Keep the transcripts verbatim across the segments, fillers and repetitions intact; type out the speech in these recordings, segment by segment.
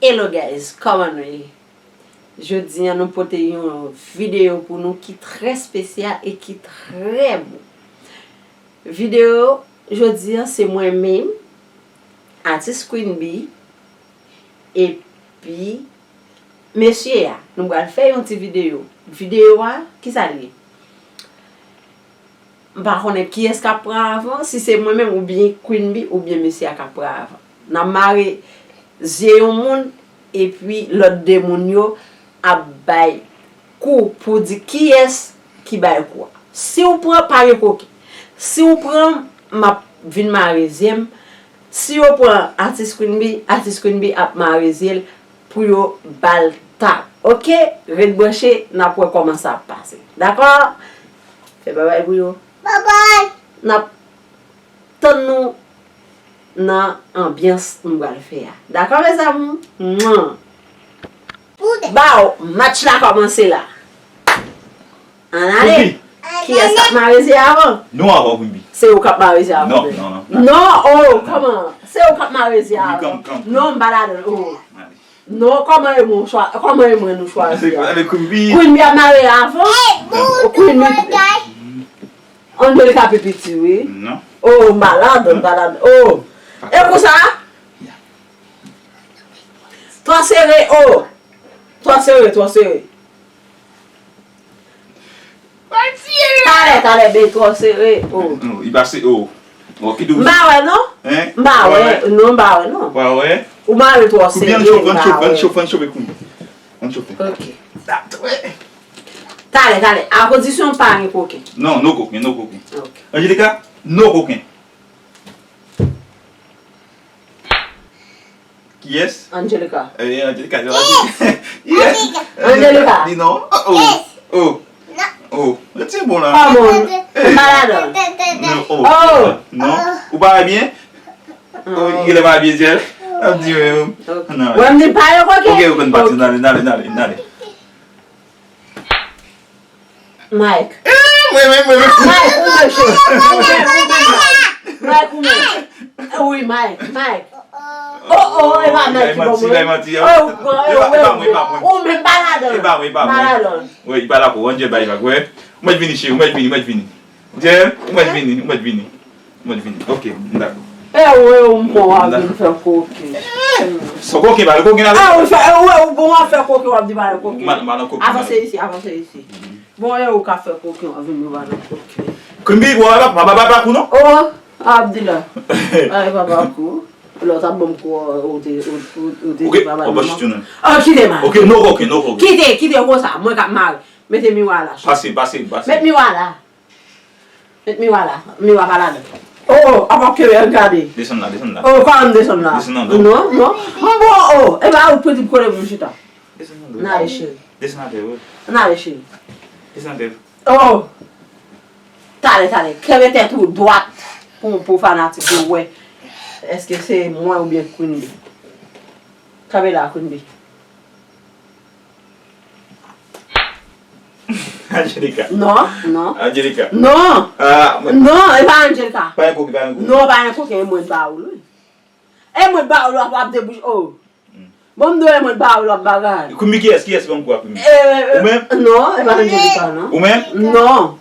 Hello guys, kòman nou ye? Jodi a nou pote yon videyo pou nou ki trè espesyal e ki trè bon. Videyo jodi a se mwen menm, atis Queen Bee, epi mesye a. Nou pral fè yon ti videyo. Videyo a, kisa l ye? M pa konnen kiyès k ap pran avan, si se mwen menm oubyen Queen Bee oubyen mesye a k ap pran avan. N ap mare zye yon moun, epi lòt de moun yo ap bay kou pou di kiyès ki bay kou a. Si w pran, pa gen koken. Si w pran, m ap vin mare zye m. Si yo pran atis Queen Bee, atis Queen Bee ap mare zye l pou yo ba l tap. Oke, ret branche, n ap wè kòman sa ap pase. Dakò? Fè babay pou yo. Babay! N ap tann nou nan anbyans m pral fè a. Dakò, mes amours? Mwan! Baw, match la kòmanse la. Ann ale. Kiyès k ap mare zye avan? Nou avan, Queen Bee. Se ou k ap mare zye avan. Non, non, non. Non, oh, kòman? Se ou k ap mare zye avan. Non, m pa ladan. Oh. Non, kòman e mwen chwa-, kòman e mwen nou chwazi a? Ale, Queen Bee. Queen Bee ap mare avan. Queen Bee. Angelika pi piti, wi. Non. Oh, m pa ladan, m pa ladan. Oh. E konsa? Twò sere, oh. Twò sere, twò sere. Talè, talè, be twò sere, oh. Non, li pase, oh. Oh, ki dous. M pa wè, non. Hein? M pa wè, non, m pa wè, non. Pa wè? Ou mare twò sere, m pa wè. Ann chofe, ann chofe, ann chofe, Queen Bee. Ann chofe. Ok. Talè, talè. A kondisyon pa gen koken. Non, no koken, no koken. Ok. Angelika, no koken. Kiyès? Angelika. Eh, Angelika, se pa di. Yes! Angelika. Di non. Oh, oh. Oh. Oh. Retire bon la. Come on. Eh. M pa ladan. Non, oh. Oh. Non. Ou pa byen? Oh, il est pas bien, Jeff. Ap di, euh, ok. Non. Wè m di pa yo koke. Ok, ok, n pati. Ok. N ale, n ale, n ale, n ale. Mike. Eh, mwen menm, mwen menm. Mike, ou menm, cheri. Ou menm, ou menm, Mike. Mike, ou menm. Wi, Mike, Mike. Oh, oh, e pa Mike ki bon, mwen. Oh, oh, oh, oh, ou menm pa ladan. E pa mwen, e pa mwen. Pa ladan. Wi, li pa la pou Angel bay vag, wi. Ou mèt vini, cheri, ou mèt vini, ou mèt vini. Angel, ou mèt vini, ou mèt vini. Ou mèt vini. Ok, m dakò. E ou, e ou, m bon, w ap vin fè koke. Sa koke, ba, koke nan. Ah, ou fè, e ou, e ou, bon, w ap fè koke, w ap di ba koke. Mal, mal koke. Avanse isi, avanse isi. Bon, e ou ka fè koke, w ap vin nou ba koke. Queen Bee, w ap, w ap, w ap, w ap kou non? Oh, Abdila. Ay, papa kou. Lè w t ap ban m kou, ou te, ou, ou, ou te di papa. Ok, non. Oh, kite m. Ok, no koke, no koke. Kite, kite konsa, mwen k ap mare. Mete miwa la. Pase, pase, pase. Met miwa la. Met miwa la. Miwa pa ladan. Oh, oh, apa kere, gade. Desann la, desann la. Oh, pa m desann la. Desann nan do. Non, non. M bon, oh, e pa ou pwenti pou kote pou m chita. Desann nan do. N ale, cheri. Desann atè, wi. N ale, cheri. Desann atè. Oh! Talè, talè. Kenbe tèt ou dwat pou, pou fanatik yo wè. Èske se mwen oubyen Queen Bee? Kanpe la, Queen Bee. Angelica. Non, non. Angelica. Non. Ah, mwen. Non, e pa Angelica. Pa yon koke, pa yon koke. Non, pa yon koke, e mwen ba ou l, wi. E mwen ba ou l, w ap, w ap debouche, oh. Hmm. Bon, m dwe mwen ba ou l, w ap bagay. Queen Bee, kiyès, kiyès ban m kou a, Queen Bee? Eh, eh, ou menm? Non, e pa Angelica, non. Ou menm? Non.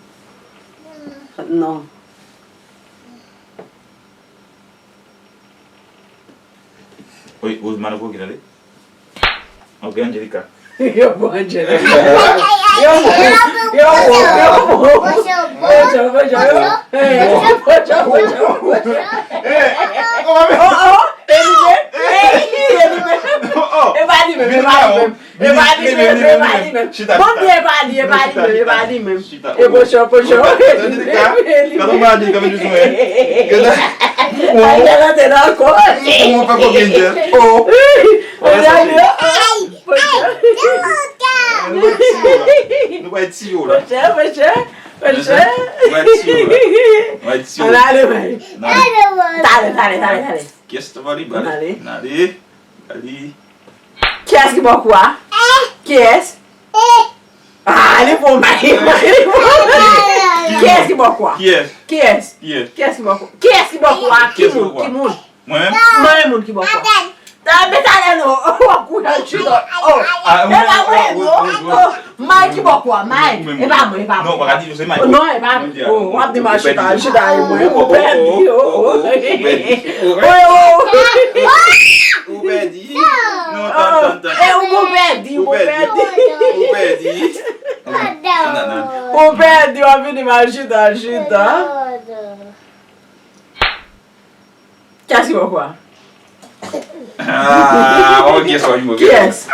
Non. Wi, Rosemary koke, tande. Ok, Angelica. Yo bon, Angelica. Yo bon, yo bon, yo bon. Bonjou, bonjou, yo. Hey, bonjou, bonjou, bonjou. Oh, oh, e li menm. Hey, e li menm. E pa li menm, e pa li menm. E pa li menm, e pa li menm. Bon, e pa li, e pa li menm, e pa li menm. E pochon, pochon. Angelica, quand on m'a dit, quand je jouais. Ay, nan tèt ankò. Ou fè koken, Jeff. Oh. Ay, ay, ay, ay, ay. Nou bay tiyo la. Pochon, pochon, pochon. Nou bay tiyo la. Nou bay tiyo la. Ann ale, bay. Talè, talè, talè, talè. Kiyès ki va li, ba li. Ann ale. Ann ale. Ba li. Kiyès ki ba w kou a? Kiyès? Ah, li bon, bay, li bon. Kiyès ki ba w kou a? Kiyès? Kiyès? Kiyès? Kiyès ki ba w kou? Kiyès ki ba w kou a? Ki moun? Ki moun? Mwen menm? Mwen menm moun ki ba w kou a. Ta, men talè non. W ap Chita. Oh. E pa mwen, non. Oh. May ki bò kwa, May. E pa mwen, e pa mwen. Non, pa ka di se May. Non, e pa mwen. Oh, w ap di May chita, chita e mwen. Ou pèdi. Oh, oh. Ou pèdi. Ou pèdi. Non, tann, tann, tann. E ou pèdi, ou pèdi. Ou pèdi. Ou pèdi, w ap vini May chita, chita. Kiyès ki poko a? Ah, ok, sorry, ok. Kiyès?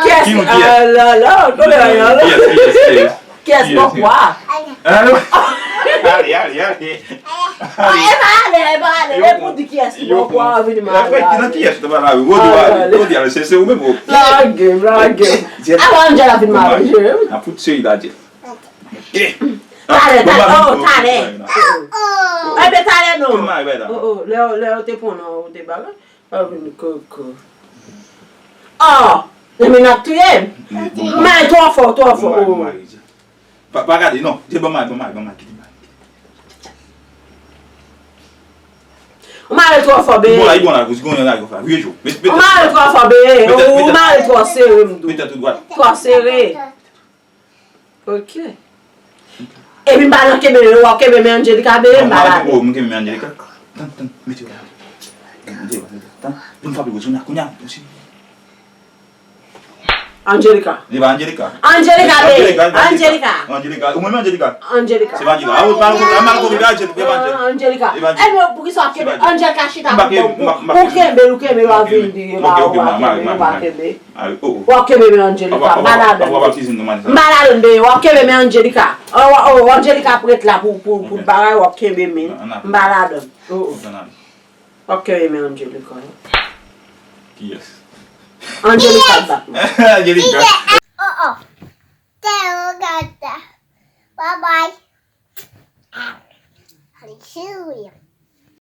Kiyès? Ki moun, kiyès? Ah, la, la, konnen la, la. Kiyès, kiyès, kiyès? Kiyès poko a? Ah, non. Ale, ale, ale. Ah, e pa ale, e pa ale. E pou di kiyès ki poko a, vini May. Nan kiyès ou te pale avè? Rodrigo ale, Rodrigo ale, se, se ou menm, ou. Lage, lage. Avan Angela vin May, je. N ap fout seri la, Jeff. Talè, talè, oh, talè. Enben, talè non. Oh, oh, lè, lè yo te pran non, ou te bagay. Ah, vin koko. Oh, enben, n ap touye m. May twò fò, twò fò. Oh. Pa, pa gade, non. Di ban may, ban may, ban may, kite may. Ou mare twò fò, be. Bon, la, li bon la, kouz, gon yon la, gon fè. Vye jou. Ou mare twò fò, be. Ou mare twò sere, m di w. Mete tou dwat. Twò sere. Ok. Epi m pa nan kenbe men, w ap kenbe men Angelica, be, m pa la. Oh, m kenbe men Angelica. Tann, tann, mete yo la. Mete yo la, mete yo la. Tann, pou n frape gwo, kounye a, kounye a, osi. Angelica. Li pa Angelica. Angelica, be. Angelica. Angelica. Ou mwen Angelica. Angelica. Se pa Angelica. Ah, ou pa, ou pa mal konprann, Angelica. Angelica. Ebyen, poukisa w ap kenbe Angelica chita pou kòm ou kenbe, ou kenbe, w ap vin di, w pa kenbe, w pa kenbe. W ap kenbe men Angelica, m pa ladann. M pa ladann, be, w ap kenbe men Angelica. Oh, oh, Angelica prèt la pou, pou, pou bagay, w ap kenbe men. M pa ladann. Oh, oh. W ap kenbe men Angelica. Kiyès? Angelica bat mwen. Angelica. Oh, oh. Te yo gata. Bye bye. Hallelujah.